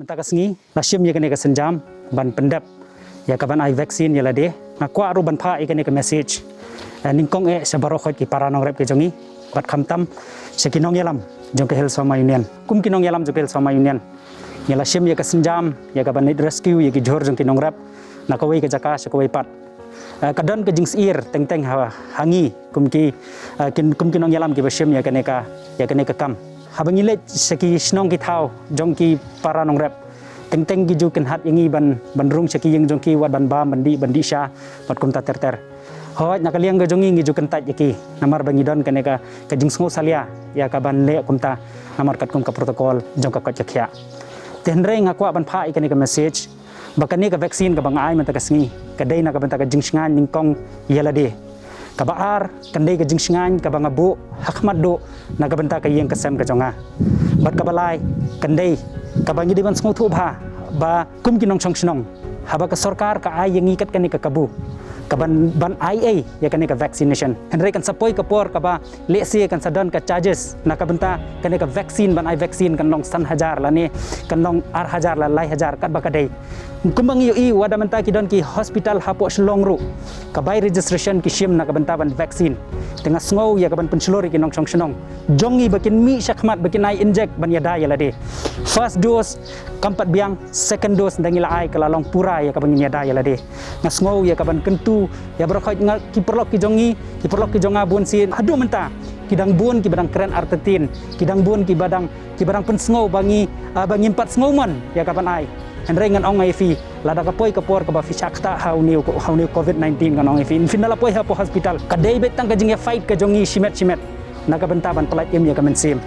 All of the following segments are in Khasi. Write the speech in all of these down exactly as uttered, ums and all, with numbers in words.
Mynta ka sngi la shim ïa kane ka sienjam ban pyndep ïa ka ban ai vaccine ïa lade. Nga kwah ruh ban phah ïa kane ka message, eh, nyngkong eh sha baroh khoit ki para nongrep ki jong ngi, bad khamtam sha ki nongïalam jong ka Hill Sohma Union. Kum ki nongïalam jong ka Hill Sohma Union, ngi la shim ïa ka sienjam ïa ka ban leit rescue ïa ki jhur jong ki nongrep na kawei ka jaka sha kawei pat. Eh, ka don ka jingsyier teng teng ha, ha ngi kum ki, eh, kin, kum ki nongïalam kiba shim ïa kane ka, ïa kane ka kam. Haba ngi leit sha ki shnong ki thaw jong ki para nongrep, teng teng ki ju kynhad ïa ngi ban, ban rung sha ki ïing jong ki, wat ban bam, ban dih, ban dih sha, bad kumta ter ter. Hooid, na ka liang ka jong ngi, ngi ju kyntait ïa ki, namar ba ngi don kane ka, ka jingsngewsalia ïa ka ban leh kumta, namar katkum ka protocol jong ka koit ka khiah. Te hynrei nga kwah ban phah ïa kane ka message ba kane ka vaccine kaba nga ai mynta ka sngi ka dei na ka bynta ka jingshngaiñ nyngkong ïa lade. Kaba ar kan dei ka jingshngaiñ kaba nga buh ha khmat duh na ka bynta ka ïing ka sem ka jong nga. Bad kaba lai kan dei kaba ngi dei ban sngewthuh bha ba kum ki nongshong shnong, haba ka sorkar ka ai ïa ngi kat kane ka kabu ka ban, ban ai ei ïa kane ka vaccination, hynrei kan sa poi ka por kaba lehse kan sa don ka charges na ka bynta kane ka vaccine, ban ai vaccine kan long san hajar lane kan long ar hajar la lai hajar katba ka dei. Kumba ngi ïohi, wat la mynta ki don ki hospital hapoh Shillong ruh ka bai registration ki shim na ka bynta ban vaccine. Te nga sngew ïa ka ban pynshlur ïa ki nongshong shnong jong ngi ba kin mih sha khmat, ba kin ai inject ban ïada ïa lade. First dose kam pat biang, second dose ynda ngi la ai ka la long pura ïa ka ban ngin ïada ïa lade. Nga sngew ïa ka ban kyntu ïa baroh khoit, nga, ki paralok ki jong ngi, ki paralok ki jong nga bun sien haduh mynta ki dang bun kiba dang kren artatien, ki dang bun kiba dang, kiba dang pynsngew ba ngi, ah, ba ngim pat sngew mon ïa ka ban ai. Hynrei ngan ong ïa phi, lada ka poi ka por kaba phi shah ktah ha une u, ha une u covid nineteen, ngan ong ïa phi, phin da la poi hapoh hospital, ka dei beit tang ka jingïa fight ka jong ngi shimet shimet na ka bynta ban pyllait im ïa ka mynsiem.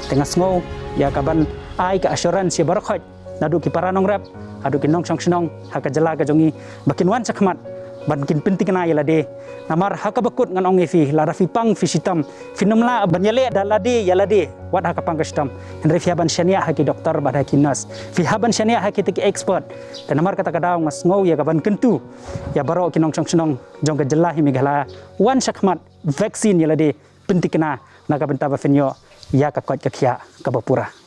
Te nga sngew ïa ka ban ai ka assurance ïa baroh khoit, naduh ki para nongrep haduh ki nongshong shnong ha ka jylla ka jong ngi, ba kin wan sha khmat ban kin pyntikna ïa lade. Namar ha kaba kut ngan ong ïa phi, lada phi pang phi shitom, phin ym lah ban ïaleh da lade ïa lade wat ha ka pang ka shitom, hynrei phi hap ban shaniah ha ki doktor bad ha ki nurse, phi hap ban shaniah ha kita ki expert. Te namar kata ka daw nga sngew ïa ka ban kyntu ïa baroh ki nongshong shnong jong ka jylla hi Meghalaya, wan sha khmat, vaccine ïa lade, pyntikna na ka bynta ba phin ïoh ïa ka koit ka khiah kaba pura.